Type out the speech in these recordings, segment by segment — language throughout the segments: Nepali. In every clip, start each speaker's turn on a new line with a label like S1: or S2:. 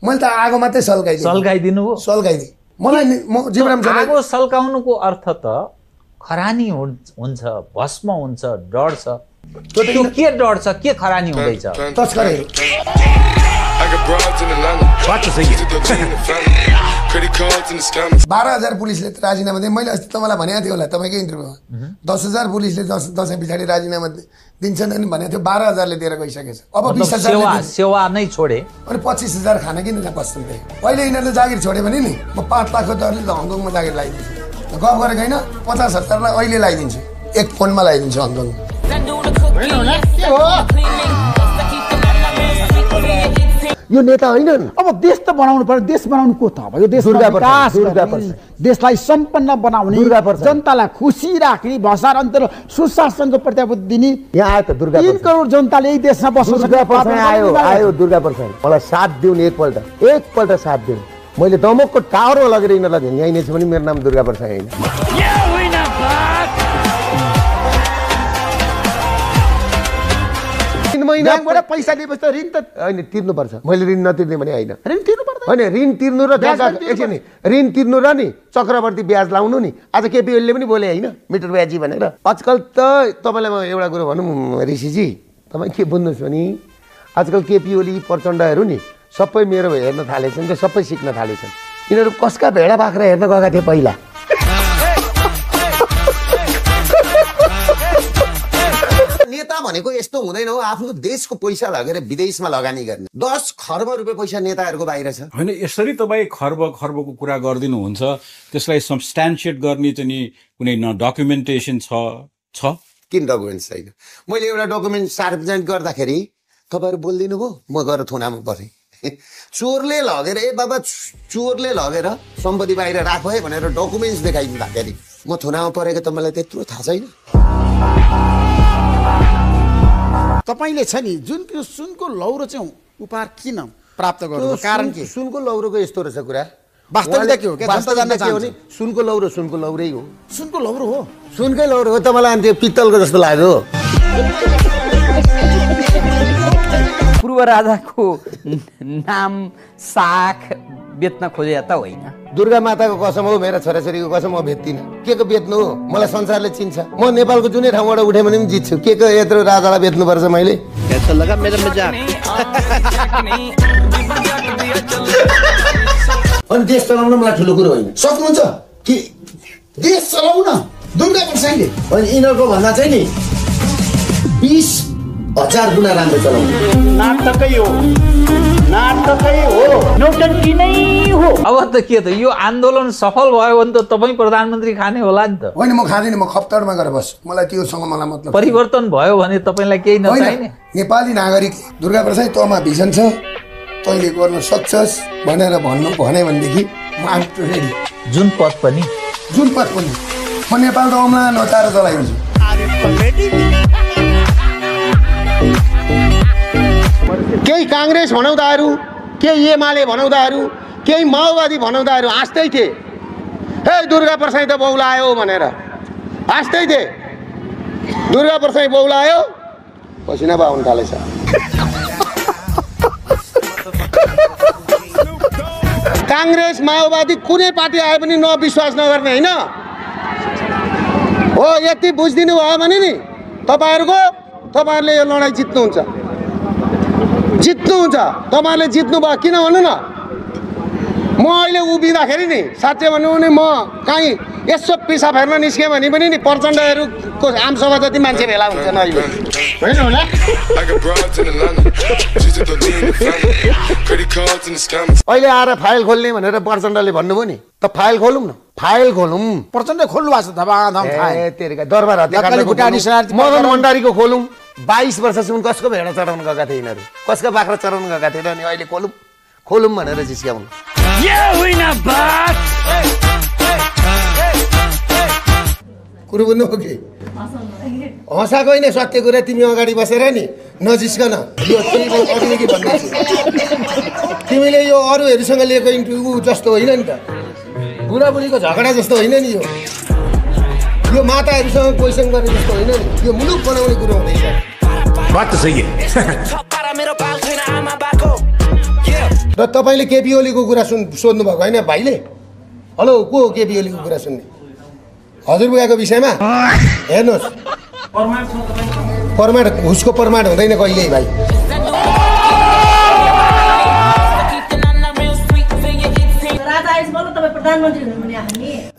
S1: मैले त आगो मात्रै
S2: सल्काइदिनु हो
S1: सल्काइदिए मलाई
S2: आगो सल्काउनुको अर्थ त खरानी हुन्छ भस्म हुन्छ डढ्छ त्यो के डढ्छ के खरानी हुँदैछ
S1: तस्करहरू 12,000 पुलिसले राजीनामा दिए मैले अस्ति तपाईँलाई भनेको थिएँ होला तपाईँकै इन्टरभ्यूमा 10,000 पुलिसले दसैँ पछाडि राजीनामा दिन्छन् अनि भनेको थियो 12,000ले दिएर गइसकेछ अब 20,000
S2: सेवा नै छोडे
S1: अनि 25,000 खान किन त्यहाँ बस्छन् त्यही अहिले यिनीहरूले जागिर छोड्यो भने नि म 5 लाखको दरले हङकङमा जागिर लगाइदिन्छु गफ गरेको होइन 50,000लाई अहिले लगाइदिन्छु एक फोनमा लगाइदिन्छु हङकङमा
S3: यो नेता हैनन्
S4: अब देश त बनाउनु पर्यो देश बनाउनु को त अब यो देश देशलाई सम्पन्न बनाउने जनतालाई खुसी राख्ने भसार अन्तर सुशासनको प्रतिबद्धता दिने
S3: यहाँ आयो त दुर्गा
S4: 3 करोड जनताले यही देशमा बस्न
S3: आयो दुर्गा प्रसाद मलाई साथ दिउन एकपल्ट साथ दिउन मैले दमकको टावरमा लगेर यिनीहरूलाई झिङ्गाइनेछु भने मेरो नाम दुर्गा प्रसाद हैन
S4: बैंकबाट पैसा लिएपछि त ऋण त
S3: हैन तिर्नुपर्छ मैले ऋण नतिर्ने भने हैन
S4: ऋण तिर्नु पर्दैन
S3: हैन ऋण तिर्नु र एकछिन ऋण तिर्नु र नि चक्रवर्ती ब्याज लाउनु नि आज केपी ओलीले पनि बोले हैन मिटर ब्याजी भनेर आजकल त तपाईलाई म एउटा कुरा भनौँ ऋषिजी तपाई के बुझ्नुस् भने आजकल केपी ओली प्रचण्डहरू नि सबै मेरो हेर्न थालेछन् के सबै सिक्न थालेछन् यिनीहरू कसका भेडा बाख्रा हेर्न गएका थिए पहिला नेता भनेको यस्तो हुँदैन हो आफ्नो देशको पैसा लगेर विदेशमा लगानी गर्ने 10 खर्ब रुपैयाँ पैसा नेताहरूको बाहिर छ
S5: हैन यसरी तपाई खर्बको कुरा गर्दिनु हुन्छ त्यसलाई सब्स्टान्शिएट गर्ने चाहिँ नि कुनै न डकुमेन्टेसन छ
S3: किन डकुमेन्ट छैन मैले एउटा डकुमेन्ट सार्वजनिक गर्दाखेरि तपाईहरु बोल्दिनु भो म गएर थुनामा परे चोरले लगेर बाबा चोरले लगेर सम्पत्ति बाहिर राख है भनेर डकुमेन्ट्स देखाइदिँदाखेरि म थुनामा परेको त मलाई त्यत्रो थाहा छैन
S4: तपाईले छ नि जुन त्यो सुनको लौरो चाहिँ उपहार किन प्राप्त गर्नु कारण के
S3: सुनको लौरोको यस्तो रहेछ कुरा
S4: वास्तविकता के हो के जनता जान्न
S3: के हो नि सुनको लौरै हो
S4: सुनको लौरो हो
S3: सुनकै लौरो हो तपाईलाई अनि त्यो पित्तलको जस्तो लाग्यो
S6: पूर्व राजाको नाम साख बेच्न खोजे त होइन
S3: दुर्गा माताको कसम हो मेरा छोराछोरीको कसम म भेट्दिन के को बेच्नु हो मलाई संसारले चिन्छ म नेपालको जुनै ठाउँबाट उठे भने पनि जित्छु के को यत्रो राजालाई बेच्नु पर्छ मैले
S4: कैसा लगा मेरो मजाक
S3: अनि देश चलाउन मलाई ठुलो कुरो होइन सक्नुहुन्छ कि देश चलाउन दुर्गा प्रसादले अनि यिनीहरूको भन्दा चाहिँ नि 20,000 गुणा राम्रो चलाउनु
S4: नाटकै हो नौटंकी नै हो
S2: अब त के त यो आन्दोलन सफल भयो भने त तपाई प्रधानमन्त्री खाने होला नि त
S1: होइन म खादिन म खप्तरमा गएर बस मलाई त्योसँग मलाई मतलब
S2: परिवर्तन भयो भने तपाईलाई केही नचाहिने
S1: नेपाली नागरिक दुर्गा प्रसाद तँमा भिजन छ तैँले गर्न सक्छस् भनेर भने भनेदेखि म आम रेडी
S2: जुन पद पनि
S1: म नेपाल त अमला नचाएर चलाइदिन्छु
S3: केही कांग्रेस भनाउँदाहरू केही एमाले भनाउँदाहरू केही माओवादी भनाउँदाहरू हाँस्दै थिए हे दुर्गा प्रसाद त बौलायो भनेर हाँस्दै थिए दुर्गा प्रसाद बौलायो पसिना बाहुन थालेछ कांग्रेस माओवादी कुनै पार्टी आए पनि नविश्वास नगर्ने हैन हो यति बुझिदिनु भयो भने नि तपाईहरुले यो लडाई जित्नुहुन्छ तपाईहरुले जित्नु भयो किन भन्नु न म अहिले उभिँदाखेरि नि साच्चै भन्नु भने म कहीँ यसो पिसा फेर्न निस्के भने पनि नि प्रचण्डहरुको आमसभा जति मान्छे भेला हुन्छन् अहिले हैन होला अहिले आएर फाइल खोल्ने भनेर प्रचण्डले भन्नुभयो नि त फाइल खोलौँ न
S4: प्रचण्ड खोल्नु भएको छ धबाधम
S3: ए तेरेका दरबार हत्या मदन भण्डारीको खोलौँ 22 वर्षसम्म कसको भेडा चढाउन गएका थिए यिनीहरू कसको बाख्रा चढाउन गएका थिए अनि अहिले खोलौँ भनेर जिस्क्याउनु कुरो बुझ्नु हो कि हँसाको होइन सत्य कुरा तिमी अगाडि बसेर नि नजिस्कन यो अघिदेखि भन्दैछु तिमीले यो अरूहरूसँग लिएको इन्टरभ्यू जस्तो होइन नि त बुढाबुढीको झगडा जस्तो होइन नि यो माताहरूसँग क्वेसन गर्ने जस्तो होइन नि यो मुलुक बनाउने कुरो हुँदैछ
S7: बात त सही है
S3: र तपाईँले केपी ओलीको कुरा सोध्नु भएको होइन भाइले? हेलो, को हो केपी ओलीको कुरा सुन्ने? हजुरबुवाको विषयमा हेर्नुहोस्, प्रमाण उसको प्रमाण हुँदैन कहिल्यै भाइ।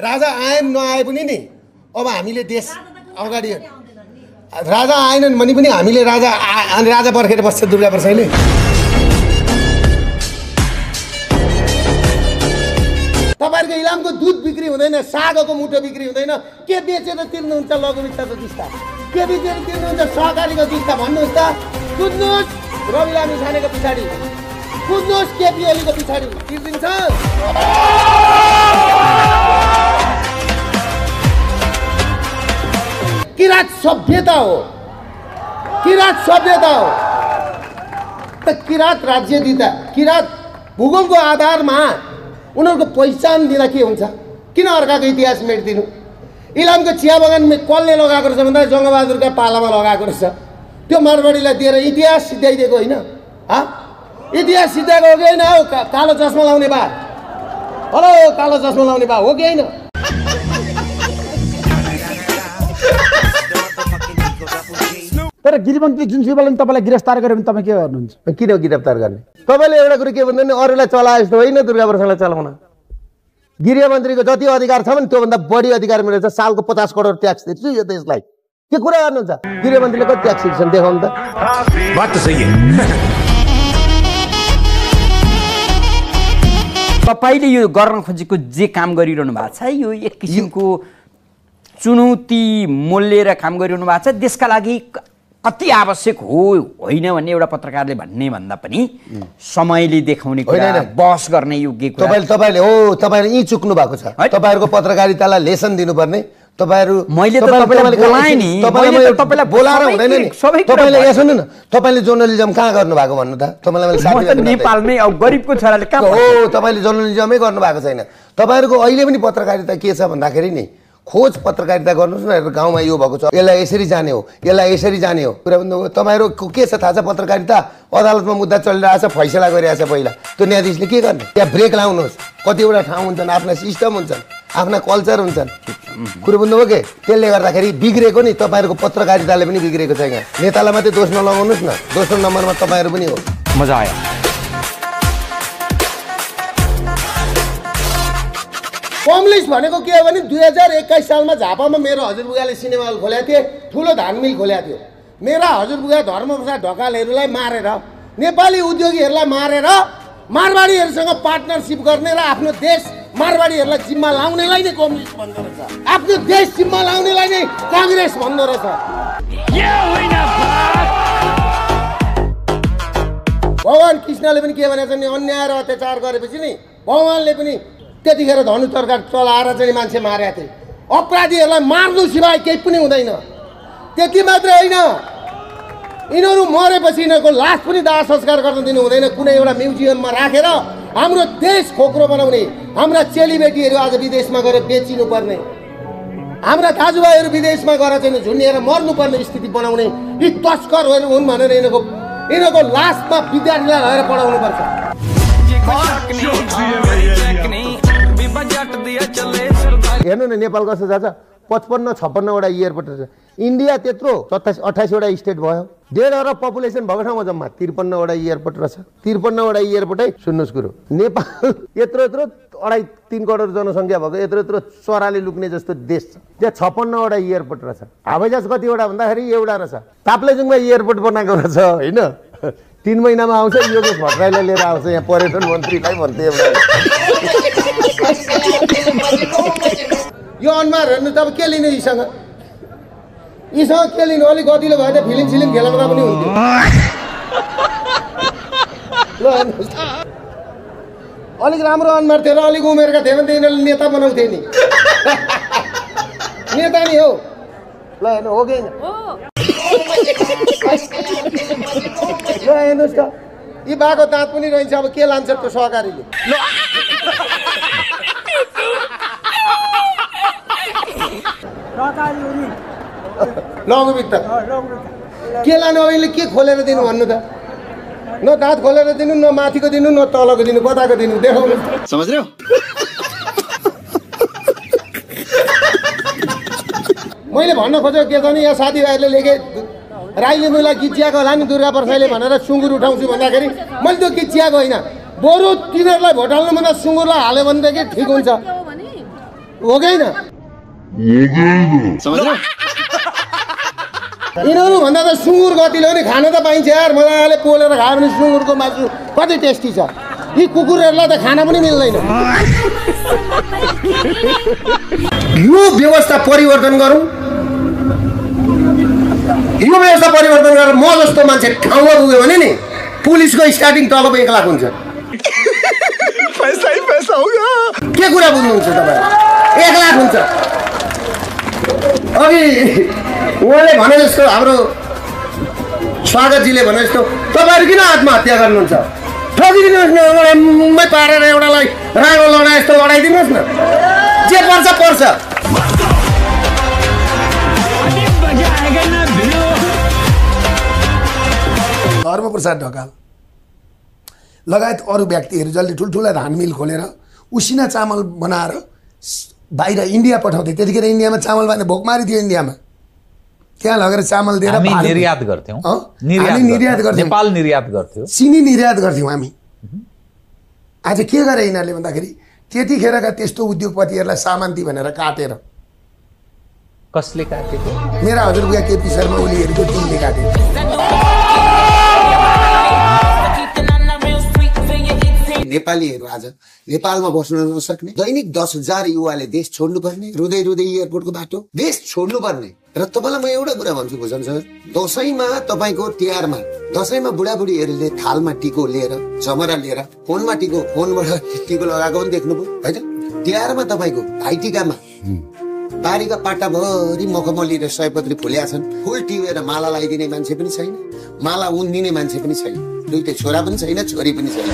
S3: राजा आए नआए पनि नि अब हामीले देश अगाडि, राजा आएनन् भने पनि हामीले राजा पर्खेर बस्छ दुर्गाप्रसादले। तपाईँहरूको इलामको दुध बिक्री हुँदैन, सागको मुठो बिक्री हुँदैन। के बेचेर तिर्नुहुन्छ लघुवित्तको किस्ता? के बेचेर तिर्नुहुन्छ सहकारीको किस्ता? भन्नुहोस् त। कुद्नुहोस् रवि लामी छानेको पछाडि, कुद्नुहोस् केपी ओलीको पछाडि, तिर्दिन्छ। किराँत सभ्यता हो, किराँत सभ्यता हो। त किराँत राज्य दिँदा, किराँत भूगोलको आधारमा उनीहरूको पहिचान दिँदा के हुन्छ? किन अर्काको इतिहास मेटिदिनु? इलामको चिया बगानमा कसले लगाएको रहेछ भन्दा जङ्गबहादुरका पालामा लगाएको रहेछ। त्यो मारवाडीलाई दिएर इतिहास सिद्ध्याइदिएको होइन? इतिहास सिद्ध्याएको हो कि होइन? हो कालो चस्मा लाउने बा, हेलो कालो चस्मा लाउने बा हो कि होइन?
S4: तर गृहमन्त्री जुनसुकैले तपाईँलाई गिरफ्तार गर्यो भने तपाईँ के गर्नुहुन्छ?
S3: किन गिरफ्तार गर्ने? तपाईँले एउटा कुरो के भन्दैन, अरूलाई चलाए जस्तो होइन दुर्गाप्रसादलाई चलाउन। गृहमन्त्रीको जति अधिकार छ भने त्योभन्दा बढी अधिकार मिलेको छ। सालको 50 करोड ट्याक्स तिर्छु यो देशलाई। के कुरा गर्नुहुन्छ? गृहमन्त्रीले कति ट्याक्स तिर्छन् देखाउनु त।
S7: बात त सही है।
S6: तपाईँले यो गर्न खोजेको जे काम गरिरहनु भएको छ यो एक किसिमको चुनौती मोलेर काम गरिरहनु भएको छ। देशका लागि कति आवश्यक हो होइन भन्ने एउटा पत्रकारले भन्ने भन्दा पनि समयले देखाउने कुरा, बहस गर्ने योग्य कुरा।
S3: तपाईँले हो, तपाईँले यी चुक्नु भएको छ। तपाईँहरूको पत्रकारितालाई लेसन दिनुपर्ने। तपाईँहरू
S6: मैले त तपाईँलाई बोलाएँ नि,
S3: तपाईँलाई बोलाएर हुँदैन नि। तपाईँले यहाँ सुन्नु न, तपाईँले जर्नलिजम कहाँ गर्नु भएको भन्नु त? तपाईँलाई
S6: नेपालमै अब गरिबको छोराले कहाँ
S3: हो? तपाईँले जर्नलिजमै गर्नु भएको छैन। तपाईँहरूको अहिले पनि पत्रकारिता के छ भन्दाखेरि नि खोज पत्रकारिता गर्नुहोस् न। गाउँमा यो भएको छ, यसलाई यसरी जाने हो, यसलाई यसरी जाने हो कुरा भन्नु। तपाईँहरूको के छ थाहा छ? पत्रकारिता अदालतमा मुद्दा चलिरहेछ, फैसला गरिरहेछ। पहिला त्यो न्यायाधीशले के गर्ने? त्यहाँ ब्रेक लाउनुहोस्। कतिवटा ठाउँ हुन्छन्, आफ्ना सिस्टम हुन्छन्, आफ्ना कल्चर हुन्छन्। कुरो बुझ्नुभयो के? त्यसले गर्दाखेरि बिग्रेको नि तपाईँहरूको पत्रकारिताले पनि बिग्रेको छैन। नेतालाई मात्रै दोष नलगाउनुहोस् न, दोस्रो नम्बरमा तपाईँहरू पनि हो।
S6: मजा आयो।
S3: कम्युनिस्ट भनेको के हो भने 2021 सालमा झापामा मेरो हजुरबुवाले सिनेमा हल खोलेको थिए, ठुलो धान मिल खोलेको थियो। मेरा हजुरबुवा धर्मप्रसाद ढकालहरूलाई मारेर, नेपाली उद्योगीहरूलाई मारेर, मारवाडीहरूसँग पार्टनरसिप गर्ने र आफ्नो देश मारवाडीहरूलाई जिम्मा लाउनेलाई नै कम्युनिस्ट भन्दो रहेछ। आफ्नो देश जिम्मा लाउनेलाई नै काङ्ग्रेस भन्दो रहेछ। भगवान कृष्णले पनि के भनेको छ नि, अन्याय र अत्याचार गरेपछि नि भगवानले पनि त्यतिखेर धनु तरकार चलाएर चाहिँ मान्छे मारेका थिए। अपराधीहरूलाई मार्नु सिवाय केही पनि हुँदैन। त्यति मात्रै होइन, यिनीहरू मरेपछि यिनीहरूको लास पनि दाह संस्कार गर्न दिनु हुँदैन। कुनै एउटा म्युजियममा राखेर हाम्रो देश खोक्रो बनाउने, हाम्रा चेलीबेटीहरू आज विदेशमा गएर बेचिनु पर्ने, हाम्रा दाजुभाइहरू विदेशमा गएर चाहिँ झुन्डिएर मर्नुपर्ने स्थिति बनाउने यी तस्करहरू हुन् भनेर यिनीहरूको लासमा विद्यार्थीलाई लगेर पढाउनुपर्छ। हेर्नु न नेपाल कस्तो जान्छ। 55-56वटा एयरपोर्ट छ। इन्डिया त्यत्रो 27-28वटा स्टेट भयो। 1.5 अरब पपुलेसन भएको ठाउँमा जम्मा 53वटा एयरपोर्ट रहेछ। 53वटा एयरपोर्टै सुन्नुहोस् कुरो, नेपाल यत्रो 2.5-3 करोड जनसङ्ख्या भएको यत्रो चराले लुक्ने जस्तो देश छ। त्यहाँ 56वटा एयरपोर्ट रहेछ। हवाईजहाज कतिवटा भन्दाखेरि एउटा रहेछ। ताप्लेजुङमा एयरपोर्ट बनाएको रहेछ होइन। 3 महिनामा आउँछ योगेश भट्टराईलाई लिएर आउँछ यहाँ पर्यटन मन्त्रीलाई भन्थे एउटा। यो अनुहार हेर्नु त अब के लिने यीसँग के लिनु? अलिक गतिलो भए त फिल्म खेलाउँदा पनि हुन्थ्यो। ल अलिक राम्रो अनुहार थियो र अलिक उमेरका थियो भने त यिनीहरूले नेता बनाउँथे नि। नेता नि हो। ल हेर्नु हो कि ल हेर्नुहोस् त, यी बाको दाँत पनि रहन्छ। अब के लान्छ त्यो सहकारीले? लघुवित्त के लानु? अहिले के खोलेर दिनु भन्नु त? न दाँत खोलेर दिनु न माथिको दिनु न तलको दिनु कताको दिनु देखाउनु
S7: समझ्यौ
S3: मैले भन्न खोजेको के छ नि यहाँ साथीभाइहरूले लेखे राईले मलाई किच्याएको होला नि दुर्गा प्रसाईले भनेर सुँगुर उठाउँछु भन्दाखेरि मैले त्यो किच्याएको होइन बरु तिनीहरूलाई भोट हाल्नुभन्दा सुँगुरलाई हाल्यो भनेदेखि ठिक हुन्छ हो कि होइन
S7: समझ्यौ
S3: यिनीहरू भन्दा त सुँगुर गतिलो नि खान त पाइन्छ यार मजाले पोलेर खायो भने सुँगुरको मासु कति टेस्टी छ यी कुकुरहरूलाई त खान पनि मिल्दैन यो व्यवस्था परिवर्तन गरौँ यो व्यवस्था परिवर्तन गरेर म जस्तो मान्छे ठाउँमा पुग्यो भने नि पुलिसको स्टार्टिङ तलब 1 लाख हुन्छ
S7: पैसा होगा
S3: के कुरा बुझ्नुहुन्छ तपाईँ 1 लाख हुन्छ अघि उहाँले भने जस्तो हाम्रो स्वागतजीले भने जस्तो तपाईँहरू किन आत्महत्या गर्नुहुन्छ ठगिदिनुहोस् न एउटा मुम्बई पारेर एउटालाई राम्रो लडाए जस्तो लडाइदिनुहोस् न जे पर्छ पर्छ
S1: धर्मप्रसाद ढकाल लगायत अरू व्यक्तिहरू जसले ठुल्ठुला धान मिल खोलेर उसिना चामल बनाएर बाहिर इन्डिया पठाउँथे त्यतिखेर इन्डियामा चामल भने भोकमारी थियो इन्डियामा त्यहाँ लगेर चामल दिएर
S2: हामी निर्यात गर्थ्यौँ
S1: हामी निर्यात गर्थ्यौँ
S2: नेपाल निर्यात गर्थ्यो
S1: चिनी निर्यात गर्थ्यौँ हामी आज के गरे यिनीहरूले भन्दाखेरि त्यतिखेरका त्यस्तो उद्योगपतिहरूलाई सामान्ती भनेर काटेर
S2: कसले काटेको
S1: मेरा हजुरबुवा केपी शर्मा ओलीहरूको टिमले काटेको
S8: नेपालीहरू आज नेपालमा बस्न नसक्ने दैनिक 10,000 युवाले देश छोड्नुपर्ने रुँदै रुँदै एयरपोर्टको बाटो देश छोड्नुपर्ने र तपाईँलाई म एउटा कुरा भन्छु भुजन सर दसैँमा तपाईँको तिहारमा दसैँमा बुढाबुढीहरूले थालमा टिको लिएर जमरा लिएर फोनमा टिको फोनबाट टिको लगाएको पनि देख्नुभयो होइन तिहारमा तपाईँको भाइटिकामा बारीका पाटाभरि मखमली र सयपत्री फुल्या छन् फुल टिपेर माला लगाइदिने मान्छे पनि छैन माला उन्दिने मान्छे पनि छैन दुईटै छोरा पनि छैन छोरी पनि छैन